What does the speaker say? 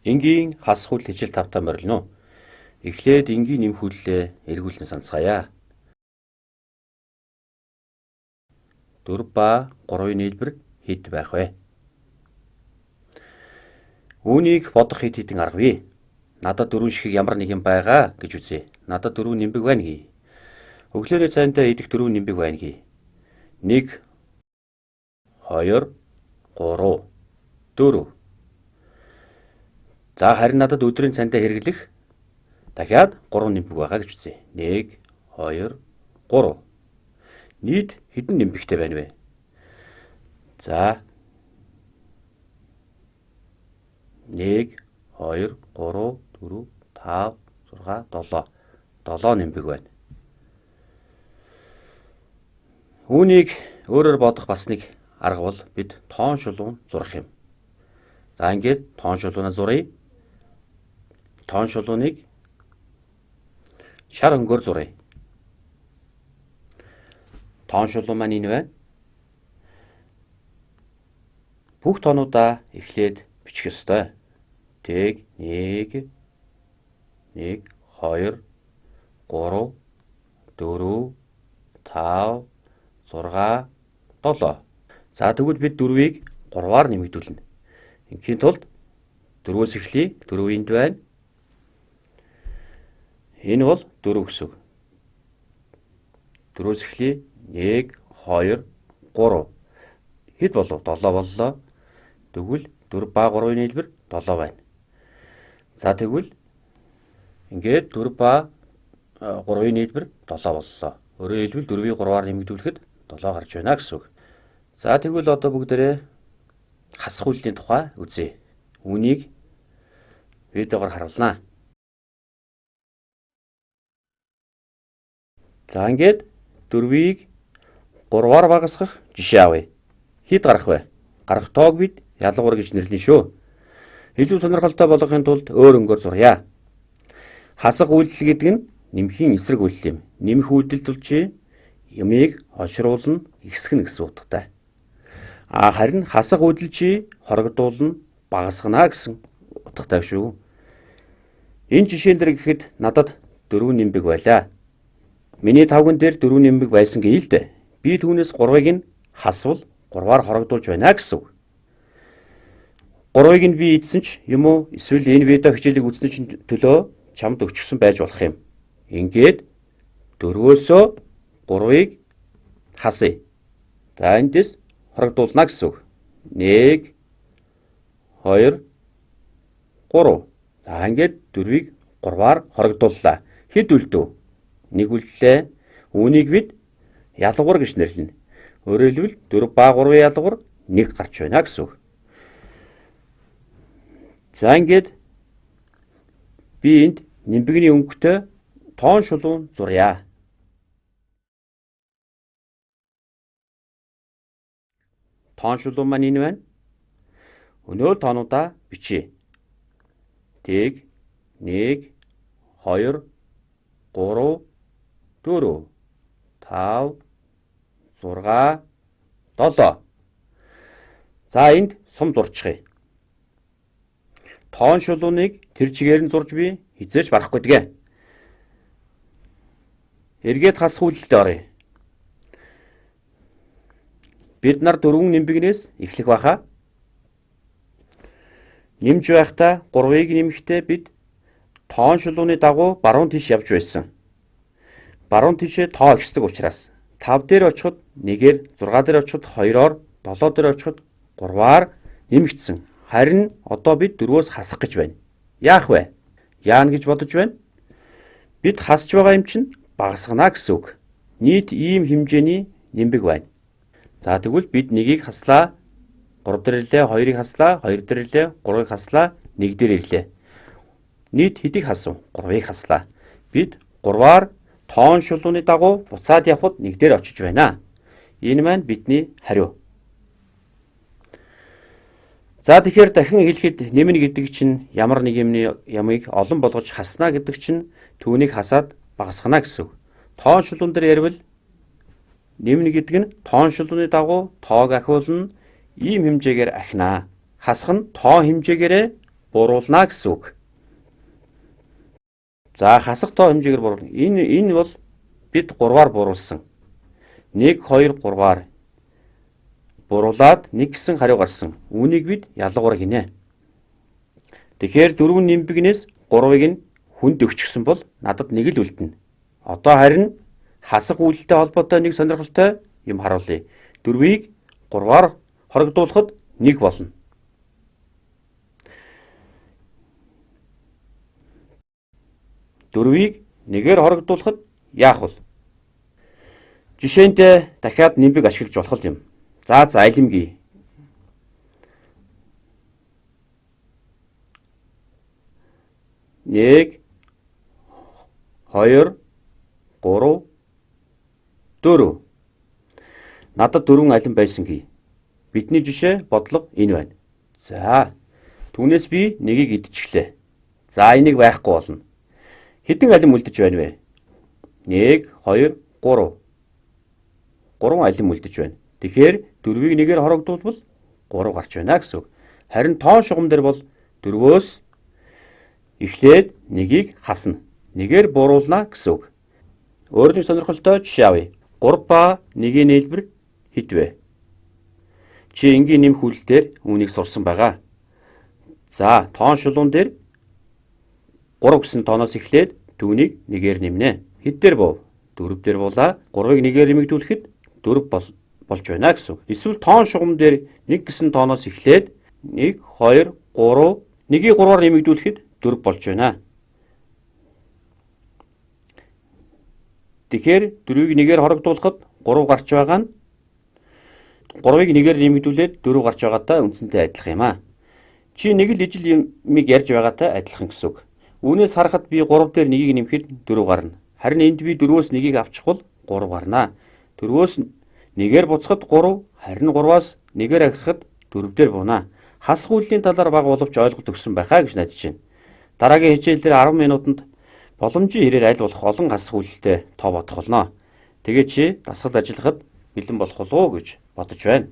Энгийн хасах үйл хичээл тавтаа морилно. Эхлээд энгийн нэмэх үйллээ эргүүлэн санацгаая. 4 ба 3-ын нийлбэр хэд байх вэ? Үүнийг бодох хэд хэдэн арга бий. Надад дөрвөн ширхэг ямар нэг юм байгаа гэж үзье. Надад дөрвөн нимбэг байна гий. Өглөөний цайндаа идэх дөрвөн нимбэг байна гий. 1 2 3 4. За харин надад өдрийн цайндаа хэрэглэх дахиад 3 нимбэг байгаа гэж үзье. 1 2 3. Нийт хэдэн нимбэгтэй байна вэ? За 1 2 3 4 5 6 7. 7 нимбэг байна. Үүнийг өөрөөр бодох бас нэг арга бол бид тоон шулуун зурах юм. За ингээд тоон шулуунаа зуръя. Тоон шулууныг шар өнгөөр зуръя. Тоон шулуун маань энэ байна. Бүх тоонуудаа эхлээд бичих ёстой. Тэг 1 1 2 3 4 5 6 7. За тэгвэл бид 4-ийг 3-аар нэмэгдүүлнэ. Ингийн тулд 4-өөс эхлэе. 4 энд байна. Энэ бол 4 гэсэн үг. 4-өөс эхлэе. 1 2 3. Хэд болов? 7 боллоо. Тэгвэл 4 ба 3-ын нийлбэр 7 байна. За тэгвэл ингээд 4 ба 3-ын нийлбэр 7 боллоо. Өөрөөр хэлбэл 4-ийг 3-аар нэмэгдүүлэхэд 7 гарч байна гэсэн үг. За тэгвэл одоо бүгдээрээ хасах үйлдлийн тухай үзье. Үүнийг видеогоор харуулнаа. За ингээд 4-ийг 3-аар багасгах жишээ авъя. Хэд гарах вэ? Гарах тоог бид ялгуур гэж нэрлэнэ шүү. Илүү сонирхолтой болгохын тулд өөр өнгөөр зуръя. Хасах үйлдэл гэдэг нь нэмхийн эсрэг үйлдэл юм. Нэмэх үйлдэл тул чи юмыг хошруулна, ихсгэнэ гэсэн утгатай. А харин хасах үйлдэл чи хорогдуулна, багасгана гэсэн утгатай шүү. Энэ жишээн дээр гэхэд надад 4 нимбэг байлаа. Миний тавган дээр 4 нимбэг байсан гээ л дээ. Би түүнээс 3-ыг нь хасвал 3-аар хорогдуулж байна гэсэн үг. 3-ыг нь би идсэн ч юм уу эсвэл энэ видео хичээлийг үзсэн чинь төлөө чамд өчгсөн байж болох юм. Ингээд 4-өөсөө 3-ыг хасъя. За эндээс хорогдуулна гэсэн үг. 1 2 3. За ингээд 4-ийг 3-аар хорогдууллаа. Хэд үлдэв? 1 үлдлээ. Үүнийг бид ялгуур гэж нэрлэнэ. Өөрөөр хэлбэл 4 ба 3-ын ялгуур 1 гарч байна гэсэн үг. За ингээд би энд нимбэгний өнгөтэй тоон шулуун зуръя. Тоон шулуун маань энэ байна. Өнөө тоонуудаа бичье. Тэг 1 2 3 4 5 6 7. За энд сум зурчихъя. Тоон шулууныг тэр чигээр нь зурж би хизээч барахгүй дгээ. Эргээд хасах үйлдэлд оръё. Бид нар 4 нимбэгнээс эхлэх байхаа. Нэмж байхдаа 3-ыг нэмэхдээ бид тоон шулууны дагуу баруун тийш явж байсан. Баруун тийшээ тоо ихсдэг учраас 5 дээр очиход 1-ээр, 6 дээр очиход 2-оор, 7 дээр очиход 3-аар нэмэгдсэн. Харин одоо бид 4-өөс хасах гэж байна. Яах вэ? Яана гэж бодож байна? Бид хасж байгаа юм чинь багасгана гэсэн үг. Нийт ийм хэмжээний нимбэг байна. За тэгвэл бид 1-ийг хаслаа, 3 дээр ирлээ, 2-ыг хаслаа, 2 дээр ирлээ, 3-ыг хаслаа, 1 дээр ирлээ. Нийт хэдийг хасав? 3-ыг хаслаа. Бид 3-аар тоон шулууны дагуу буцаад явхад 1 дээр очиж байна. Энэ маань бидний хариу. За тэгэхээр дахин хэлэхэд нэмнэ гэдэг чинь ямар нэг юмны ямыг олон болгож хаснаа гэдэг чинь түүнийг хасаад багасгана гэсэн үг. Тоон шулуун дээр ярил нэмнэ гэдэг нь тоон шулууны дагуу тоог ахиулна, ийм хэмжээгээр ахинаа. Хасах нь тоо хэмжээгээрээ буруулна гэсэн үг. За хасах тоо хэмжээгээр буруулна. Энэ бол бид 3-аар буруулсан. 1 2 3-аар буруулаад 1 гэсэн хариу гарсан. Үүнийг бид ялгуур гинэ. Тэгэхээр 4 нэмбэгнээс 3-ыг нь хүнд өгчихсөн бол надад 1 л үлдэнэ. Одоо харин хасах үйлдэлтэй холбоотой нэг сонирхолтой юм харуулъя. 4-ийг 3-аар хорогдуулахад 1 болно. 4-ийг 1-ээр хорогдуулахад яах вэ? Жишээнд дахиад нэмбэг ашиглаж болох юм. За алимгий. 1 2 3 4. Надад 4 алим байсан гээ. Бидний жишээ бодлого энэ байна. За түүнээс би нэгийг идчихлээ. За энийг байхгүй болно. Хэдэн алим үлдэж байна вэ? 1 2 3. 3 алим үлдэж байна. Тэгэхээр 4-ийг 1-ээр хорогдуулбал 3 гарч байна гэсэн үг. Харин тоон шугам дээр бол 4-өөс эхлээд 1-ийг хасна. 1-ээр буруулна гэсэн үг. Өөр нэг сонирхолтой жишээ авъя. 3 ба 1-ийн нийлбэр хэд вэ? Чи энгийн нэмэх үйлдэлээр үүнийг сурсан байгаа. За тоон шулуун дээр 3 гэсэн тооноос эхлээд түүнийг 1-ээр нэмнэ. Хэд дээр бов? 4 дээр буулаа. 3-ыг 1-ээр нэмэгдүүлэхэд 4 болж байна гэсэн үг. Эсвэл тоон шугам дээр 1 гэсэн тооноос эхлээд 1 2 3 1-ийг 3-аар нэмэгдүүлэхэд 4 болж байна. Тэгэхээр 4-ийг 1-ээр хорогдуулахад 3 гарч байгаа нь 3-ыг 1-ээр нэмэгдүүлээд 4 гарч байгаатай үндсэнтэй адилхан юм аа. Чи нэг л ижил юмыг ярьж байгаатай адилхан гэсэн үг. Үүнээс харахад би 3 дээр 1-ийг нэмэхэд 4 гарна. Харин энд би 4-өөс 1-ийг авчихвал 3 гарна. 4-өөс 1-ээр буцахад 3, харин 3-аас 1-ээр ахихад 4 дээр буuna. Хасах үйлийн талаар бага боловч ойлголт өгсөн байхаа гэж найдаж байна. Дараагийн хичээлээр 10 минутанд боломжийн хэрээр аль болох олон хасах үйлдэлтэй тоо бодох болно. Тэгээ чи дасгал ажиллахад бэлэн болох болов уу гэж бодож байна.